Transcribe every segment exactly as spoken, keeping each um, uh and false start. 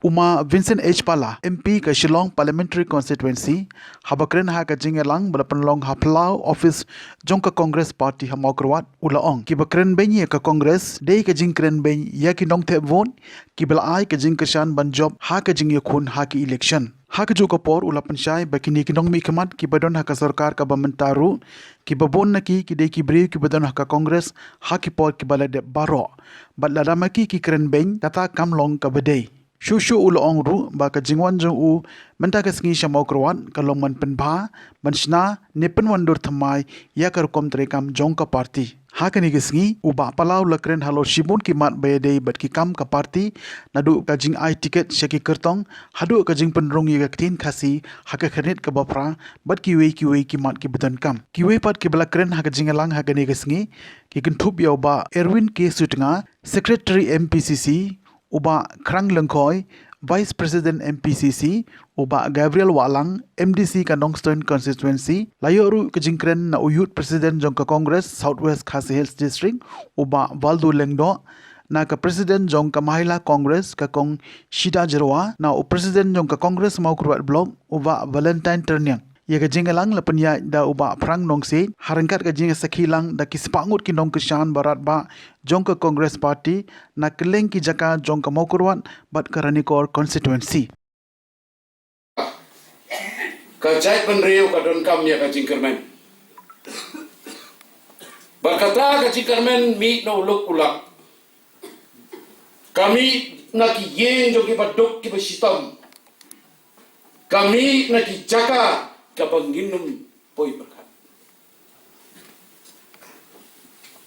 U Ma Vincent H Pala, M P ka Shillong Parliamentary Constituency, haba kren ha ka jingïalang ba la pynlong ha Palau Office jong ka Congress Party ha Mawkyrwat, u la ong kiba kren beiñ ïa ka Congress dei ka jingkren beiñ ïa ki nongthep vote kiba la ai ka jingkyrshan ban jop ha ka jingïakhun ha ki election. Ha kajuh ka por u la pynshai ba kine ki nongmihkhmat kiba don ha ka sorkar kaba mynta ruh, kiba bun na ki ki dei ki briew kiba don ha ka Congress ha ki por kiba la dep baroh. Bad lada ma ki ki kren beiñ, kata kam long kaba dei. Shuh shuh u la ong ruh ba ka jingwan jong u mynta ka sngi sha Mawkyrwat ka long ban pynbha, ban shna ne pynwandur thymmai ïa ka rukom treikam jong ka party. Ha kane ka sngi u Bah Pala u la kren halor shibun ki mat ba ïadei bad ki kam ka party, naduh ka jingai tiket sha ki kyrtong haduh ka jingpynrung ïa ka ktien Khasi ha ka khyrnit kaba phra bad kiwei kiwei ki mat kiba donkam. Kiwei pat kiba la kren ha ka jingïalang ha kane ka sngi ki kynthup ïa u Bah Erwin K Sutnga, Secretary M P C C, u Bah Khrang Lyngkhoi, Vice President M P C C, u Bah Gabriel Wahlang, M D C ka Nongstoiñ Constituency, la ïoh ruh ka jingkren na u Youth President jong ka Congress South West Khasi Hills District, u Bah Valdu Lyngdoh, na ka President jong ka Mahila Congress ka Kong Shida Jyrwa, na u President jong ka Congress Mawkyrwat Block, u Bah Valentine Tyrniang. Ïa ka jingïalang la pynïaid da u Bah Phrang Nongsiej, ha ryngkat ka jingïasakhi lang da ki spah ngut ki nongkyrshan barat bah jong ka Congress Party na kylleng ki jaka jong ka Mawkyrwat bad ka Ranikor Constituency. Ka jaitbynriew ka donkam ïa ka jingkyrmen. Bad kata ka jingkyrmen mih na u luk u lak. Ka mih na ki ïing jong kiba duk kiba shitom. Ka mih na ki jaka kaba ngin ym poi pyrkhat.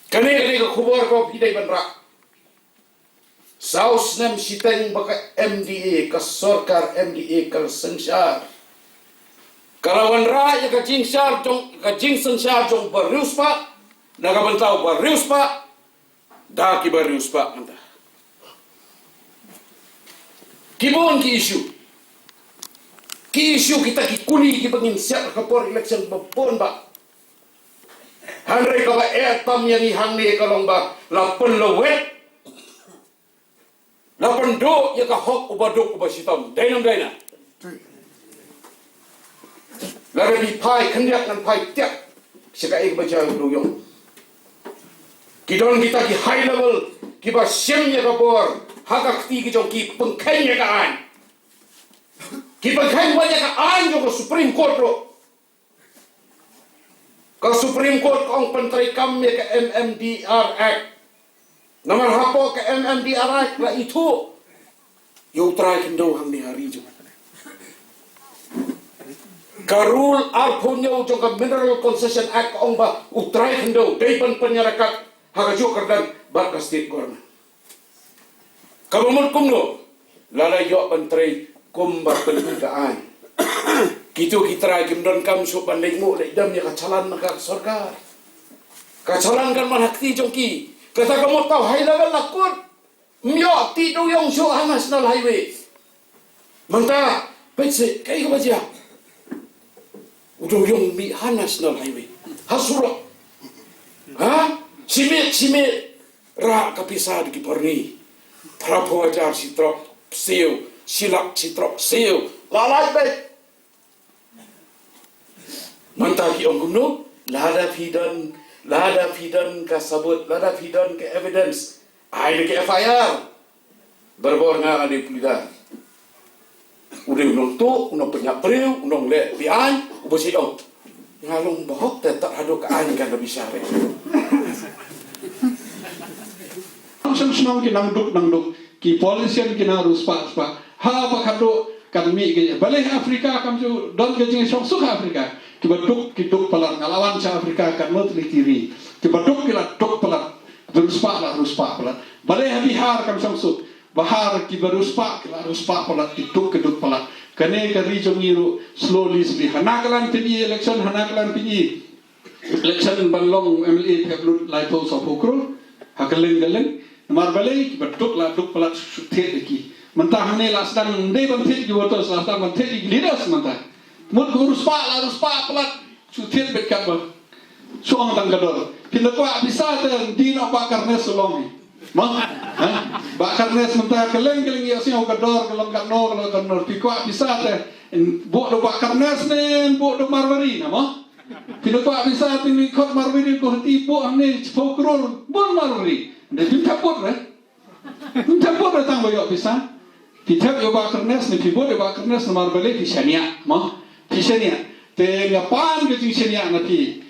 Kane ka dei ka khubor kaba phi dei ban rah. Saw snem shiteng ba ka M D A, ka sorkar M D A ka la synshar. Ka la wanrah ïa ka jingshar jong, ka jingsynshar jong u bariewspah na ka bynta u bariewspah da ki bariewspah mynta. Ki bun ki issue. Ki issue kita ki kuli kiba ngin siat ha ka por election ba bun bah. Hynrei kaba eh tam ïa ngi hangne ka long ba la pynlwet, la pynduh ïa ka hok u baduk u bashitom. Dei ne ym dei na? Lada phi phai khyndiat ngan phai tiak sha kaei kaba jia u dewïong. Ki don kita ki high level kiba shim ïa ka bor ha ka kti ki jong ki, pynkheiñ ïa ka aiñ. Ki pynkheiñ wat ïa ka aiñ jong ka Supreme Court ruh. Ka Supreme Court ka ong pyntreikam ïa ka M M D R Act. Namar hapoh ka M M D R Act la ithuh ïa u trai khyndew hangne ha ri jong. Ka rule arphew hynñiew jong ka Mineral Concession Act ka ong ba u trai khyndew dei ban pynïaryngkat ha kajuh kyrdan bad ka state government. Kaba mut kumno, lada ïoh ban trei kum ba pynmih ka aiñ. Kito ki trai kim donkam shuh ban leit nguh leit dem ïa ka challan na ka sorkar. Ka challan kan man ha kti jong ki. Kata ka mut tang high level la kut. Ym ïoh tih dewïong shuh ha National Highway. Mynta, peit seh, kaei kaba jia. U dewïong mih ha National Highway. Ha surok. Ha? Shi miet, shi miet. Rah ka pisa da ki byrni. Phraphew hajar shi trok siew, shi lak shi trok siew. La lait beit. Mynta ki ong kumno, lada phi don, lada phi don ka sabut, lada phi don ka evidence, ai da ka F I R. Barabor nga nga dei u pleader. U dei u nongtuh, u nongpynïap briew, u nongleh be-aiñ, u ba shu ong. Nga long bahok te tad haduh ka aiñ kan da bishar. Nang shnong shnong ki nang duk nang duk, ki politician ki nang riewspah spah. Haba khadduh kan mih ki, balei ha Africa kam ju don ka jingshongsuk ha Africa. Kiba duk ki duk palat, nga la wan sha Africa katno tylli ki ri. Kiba duk ki la duk palat, riewspah la riewspah palat. Balei ha Bihar kam shongsuk. Bihar kiba riewspah ki la riewspah palat, ki duk ki duk palat. Kane ka ri jong ngi ruh slowly slowly. Hana ka lan pyni election, hana ka lan pyni election ban long M L A pep lut laiphew sawphew klur. Ha kylleng kylleng. Namar balei kiba duk la duk palat shu thied ïa ki. Mynta hangne la sdang ym dei ban thied ïa ki voters, la sdang ban thied ïa ki leaders mynta. Mut kiba riewspah la riewspah palat shu thied beit katba shu ong tang ka dor. Phin da kwah pisa te ym dei noh ba ka Ernest u long hi. Mo? Ha? Bah Karnes mynta ka leng ka leng ïa sing ka dor ka long ka no ka long ka no. Phi kwah pisa te. Buh da Bah Karnes ne buh da Marwari na mo? Phi kwah pisa te ni khot Marwari ko hati buh hangne chipho krul buh Marwari. Nda phi thap buh re. Phi thap buh re tang ba ïoh pisa. Phi thap ïoh Bah Karnes ne phi buh ïoh Bah Karnes na Marwari phi shaniah mo? Phi shaniah. Te nga pan ka jingshaniah na phi.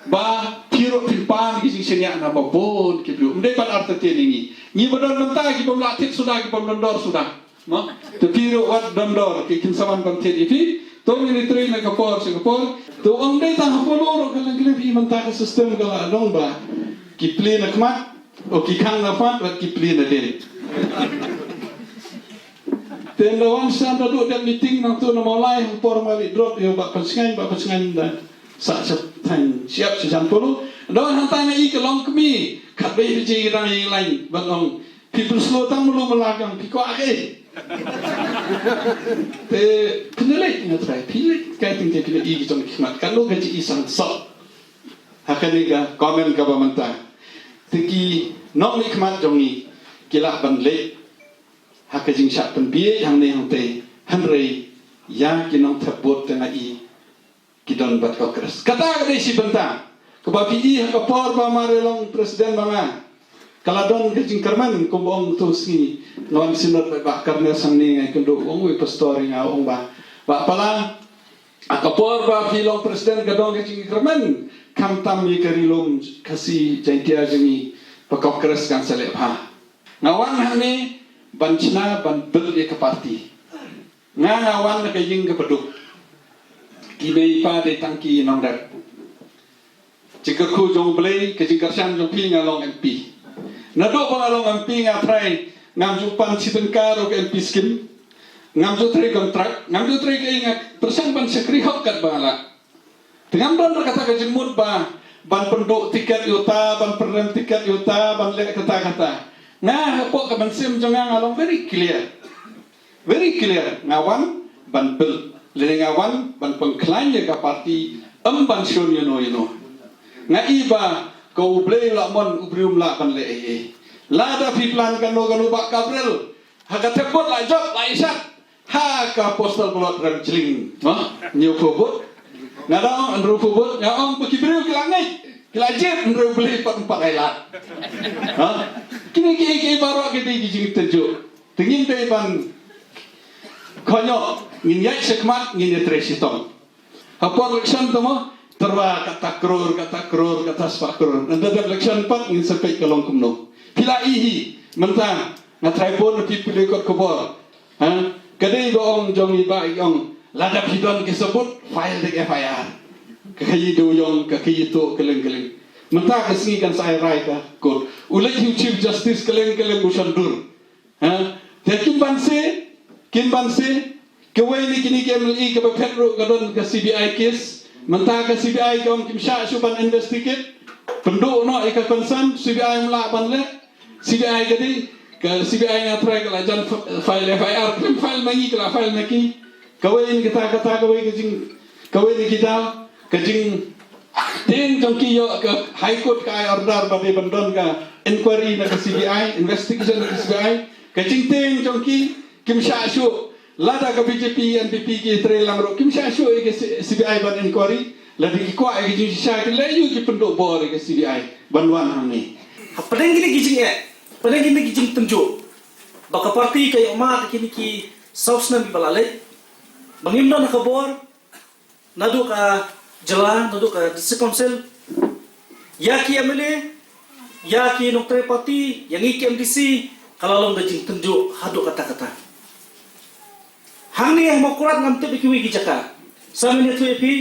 Ba phi ruh phin pan ki jingshaniah na ba bun ki briew. Ym dei ban artatien ïa ngi. Ngi ba don mynta ki bym lah thied suda ki bym don dor suda. Mo? Te phi ruh wat don dor ki kin sa wan ban thied ïa phi. To ngin ïatrei na ka por sha ka por. To ym dei tang ha Polo ruh ka leng ka leng phi mynta ka system ka la long ba ki plie na khmat, o ki khang na khmat, wat ki plie na dien. Te nda wan sha nda duh dep meeting nangtu na Mawlai ha por Mawlai drop ïa Bah Pynshngaiñ, Bah Pynshngaiñ da sah sha thaiñ shyiap sha jan Polo. Nda wan hangtai na i ka long kmie khatwei baje ki dang ïa lain ban ong phi pynslow tang mulu mala kang phi kwah kaei. Te phi leit nga trai phi leit kai ting te phi leit i ki jong ki khmat katno ka ji i sang sok. Ha kane ka comment kaba mynta te ki nongmihkhmat jong ngi ki lah ban leit ha ka jingshah pynbieit hangne hangtei, hynrei ïa ki nongthep vote te nga i ki don bad Congress. Kata ka dei shi bynta kaba phi i ha ka por ba mar ïa long president ba nga, ka la don ka jingkyrmen kumba ong tu sngi nga wan synod bad Bah Karnes hangne nga ïakynduh ong wei pastor ïa nga ong ba, Bah Pala, ha ka por ba phi long president ka don ka jingkyrmen khamtam ïa ka Ri Lum Khasi Jaiñtia jong ngi ba Congress kan sa leh bha. Nga wan hangne ban shna ban build ïa ka party. Nga nga wan na ka ïing kaba duk. Ki mei pa dei tang ki nongrep. Jingkyrkhu jong U Blei ka jingkyrshan jong phi nga long M P. Naduh ba nga long M P nga trai ngam ju pan shi tyngka ruh ka M P scheme. Ngam ju trei kontrak, ngam ju trei kaei, nga pyrshang ban shakri hok katba nga lah. Te ngam don ruh kata ka jingmut ba ban pynduh tiket ïa uta, ban pynrem tiket ïa uta, ban leh kata kata. Nga hapoh ka mynsiem jong nga nga long very clear. Very clear, nga wan ban build. Lane nga wan ban pynkhlaiñ ïa ka party, ym ban shun ïano ïano. Nga i ba ka U Blei u la mon, u briew um lah ban leh ei ei. Lada phi plan kano kano ba ka April, ha ka thep vote la jop la isat. Ha ka postal ballot rem chling. Ha? Hynñiewphew vote. Nga da ong hynriewphew vote. Nga ong ba ki briew ki la ngeit, ki la jied, hynriew Blei pat ym pat ai lad. Ha? Kine kiei kiei baroh ki dei ki jingtynjuh. Te ngim dei ban khñoh, ngin ïaid shakhmat, ngin ïatrei shitom. Ha por election te mo, tyrwa kata klur, kata klur, kata spah klur. Nda dep election pat ngin sa peit ka long kumno. Phi la i hi, mynta nga trai bun na phi pule kot khubor. Ha? Ka dei ba ong jong i ba i ong, lada phi don ki sabut, file da ka F I R. Ka khaïi dewïong, ka khaïi tuh, kylleng kylleng. Mynta ka sngi kan sa ai rai ka court. U leit hi u Chief Justice kylleng kylleng u shon dur. Ha? Te kin ban se, kin ban se, kawei na kine ki M L A kaba phet ruh ka don ka C B I case. Mynta ka C B I ka ong kim shah shuh ban investigate. Pynduh noh ïa ka concern, C B I ym lah ban leh. C B I ka dei, ka C B I nga trai ka la jan f-, file F I R, khlem file ma ngi ka la file ma ki. Kawei na kita kata kawei ka jing, kawei na kita ka jing tieng jong ki ïoh ka High Court ka ai order ba dei ban don ka inquiry na ka C B I, investigation na ka C B I. Ka jingtieng jong ki kim shah shuh. Lada ka B J P, N P P ki trei lang ruh kim shah shuh ïa ka C-, C B I ban inquiry. Lada ki kwah ïa ka jingshisha ki leh ïa ki pynduh bor ïa ka C B I ban wan hangne. Ha pdeng kine ki jingeh, pdeng kine ki jingtynjuh ba ka party ka ïoh mad ha kine ki saw snem kiba la leit, ba ngim don ha ka bor, naduh ka jylla, naduh ka District Council, ïa ki M L A, ïa ki nongtrei party, ïa ngi ki M D C, ka la long ka jingtynjuh haduh katta katta. Hangne ha Mawkyrwat ngam tip ïa kiwei ki jaka. Sa ngin ïathuh ïa phi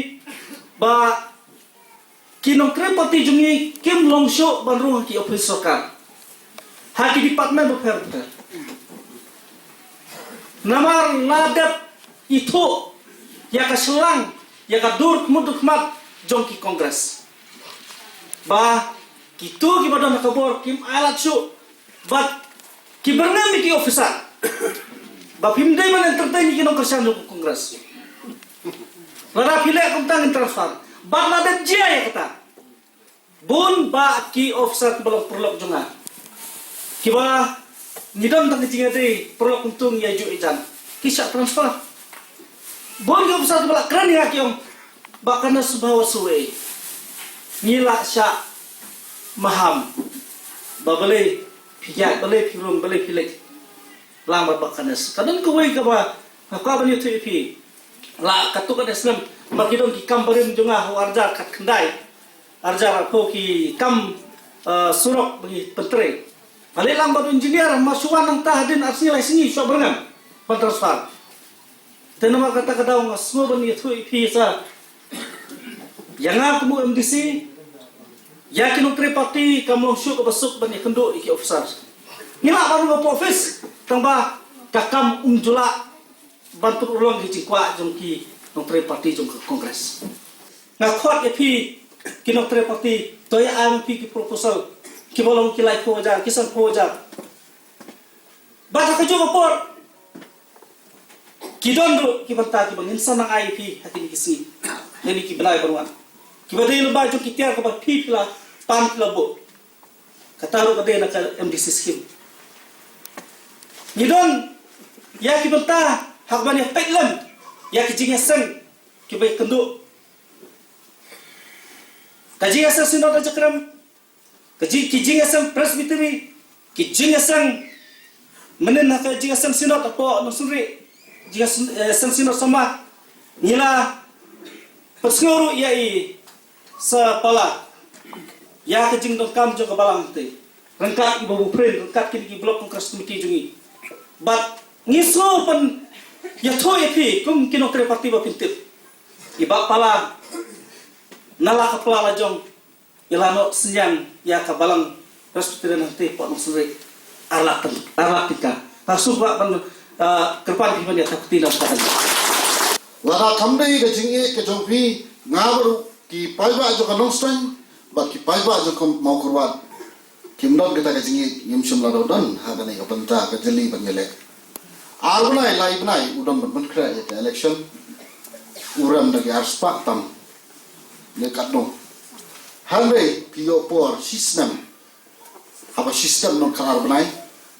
ba ki nongtrei party jong ngi kim long shuh ban rung ha ki ophis sorkar, ha ki department bapher bapher. Namar la dep ithuh ïa ka shlang, ïa ka dur khmut dur khmat jong ki Congress. Ba kito kiba don ha ka bor kim ailad shuh bad ki byrngem ïa ki officer ba phim dei ban entertain ïa ki nongkyrshan jong ka Congress. Lada phi leh kumta ngin transfer. Bad la dep jia ïa kata. Bun bah ki officer kiba long paralok jong nga. Kiba ngi don tang ka jingïadei paralok kumto, ïa ju ïa jan ki shah transfer. Bun ki officer kiba la kren ïa nga ki ong, Bah Carnes, sngewbha wat suwei. Ngi la shah maham ba balei phi ïaid, balei phi rung, balei phi leit lang bad Bah Carnes. Ka don kawei kaba nga kwah ban ïathuh ïa phi. La katto katne snem ba ki don ki kam barim jong nga ha u arhajar khatkhyndai, arhajar arphew, ki kam, eh, surok ba ngi pyntrei. Nga leit lang bad u engineer, ma shu wan nangta hadien ar sngi lai sngi shuwa ba rngan ban transfer. Te namar kata ka daw nga sngew ban ïathuh ïa phi sa, ïa nga kum u M D C, ïa ki nongtrei party kam long shuh kaba suk ban ïakynduh ïa ki officer. Ngi lah ban rung hapoh office, tang ba ka kam um ju lah ban pynurlong ki jingkwah jong ki nongtrei party jong ka Congress. Nga khot ïa phi ki nongtrei party, to ïa ai ma phi ki proposal kiba long ki laiphew hajar, ki sanphew hajar. Bad ha kajuh ka por ki don ruh ki bynta kiba ngin sa nang ai ïa phi ha kine ki sngi, ha kine ki bnai ban wan, kiba dei lyngba jong ki tiar kaba phi, phi la pan, phi la buh. Kata ruh ka dei na ka M D C scheme. Ngi don ïa ki bynta ha kaba ngi peit lem ïa ki jingïaseng kiba ïakynduh. Ka jingïaseng Synod Hajar Krem, ka jing, ki jingïaseng Presbytery, ki jingïaseng mynnin ha ka jingïaseng Synod hapoh Nongshynrih, jingïaseng, eh, seng Synod Sawma. Ngi la pynsngew ruh ïa i Sa Pala ïa ka jingdonkam jong ka balang te, ryngkat i Babu Prin, ryngkat kine ki Block Congress Committee jong ngi. Bad ngi sngew pynïathuh ïa phi kum ki nongtrei party ba phin tip, i Bah Pala na la ka pla la jong i la noh synñiang ïa ka balang Presbyterian hangtei hapoh Nongshynrih, ar lak tyng-, ar lak tyngka. Nga sngewbha ban, ah, kyrpad ïa phi ban ïathuh kti na ka. Lada kam dei ka jingïeit ka jong phi, nga bad ki paidbah jong ka Nongstoiñ bad ki paidbah jong ka Mawkyrwat kim don kata ka jingïeit, ngim shym la dei don ha kane ka bynta ka jylli ban ïaleh. Ar bnai lai bnai u don ban pynkhreh ïa ka election, u rem da ki ar spah tam ne katno. Hynrei phi ïoh por shi snem, haba shi snem nang khatar bnai,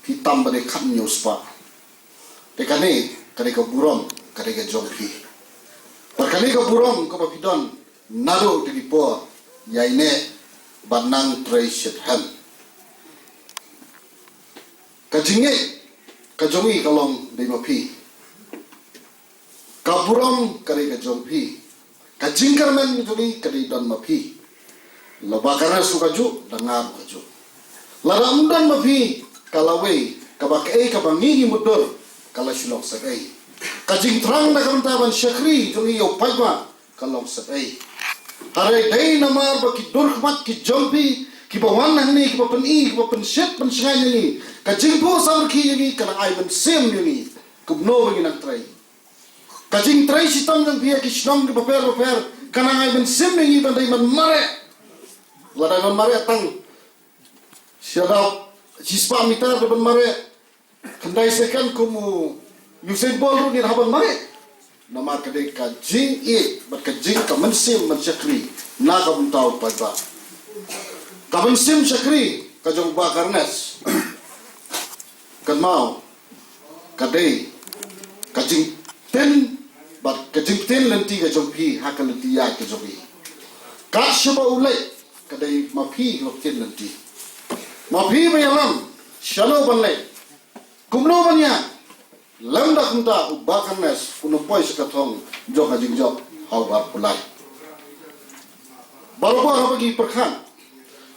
phi tam ba dei khathynñiew spah. Te kane ka dei ka burom, ka dei ka jong phi. Bad kane ka burom kaba phi don naduh kine ki por ïaineh bad nang trei shitrhem. Ka jingïeit ka jong ngi ka long dei ma phi. Ka burom ka dei ka jong phi. Ka jingkyrmen jong ngi ka dei don ma phi. La Bah Carnes ruh kajuh, la nga ruh kajuh. Lada ym don ma phi, ka lawei kaba kaei kaba ngi ngi mutdur, ka la shu long sa kaei? Ka jingthrang na ka bynta ban shakri jong ngi ïa u paidbah ka long sa kaei? Hynrei dei namar ba ki dur khmat ki jong phi kiba wan hangne, kiba pyni, kiba pynshit pynshngaiñ ïa ngi, ka jingphuh samrkhie ïa ngi ka nang ai mynsiem ïa ngi kumno ba ngin nang trei. Ka jingtrei shitom jong phi ha ki shnong kiba pher bapher ka nang ai mynsiem ïa ngi ban dei ban mareh. Lada ban mareh tang shi hajar, shi spah meter da ban mareh khyndai second kum u Usain Bolt ruh ngin hap ban mareh. Namar ka dei ka jingïeit bad ka jing, ka mynsiem ban shakri na ka bynta u paidbah. Ka mynsiem shakri ka jong Bah Carnes, kynmaw, ka dei ka jingpyntip bad ka jingpyntip lynti ka jong phi ha ka lynti ïaid ka jong phi. Kat shaba u leit ka dei ma phi ba phin lynti, ma phi ba ïalam shano ban leit, kumno ban ïaid. Lymda kumta u Bah Carnes un ym poi sha ka thong jong ka jingjop ha u arphew lai. Baroh baroh haba ngi pyrkhat,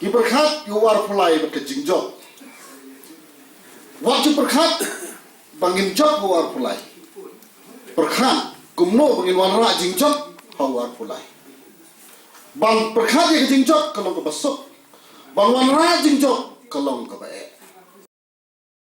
ngi pyrkhat ïa u arphew lai bad ka jingjop. Wat ju pyrkhat ba ngin jop ha u arphew lai. Pyrkhat kumno ba ngin wanrah jingjop ha u arphew lai. Ban pyrkhat ïa ka jingjop ka long kaba suk. Ban wanrah jingjop ka long kaba eh.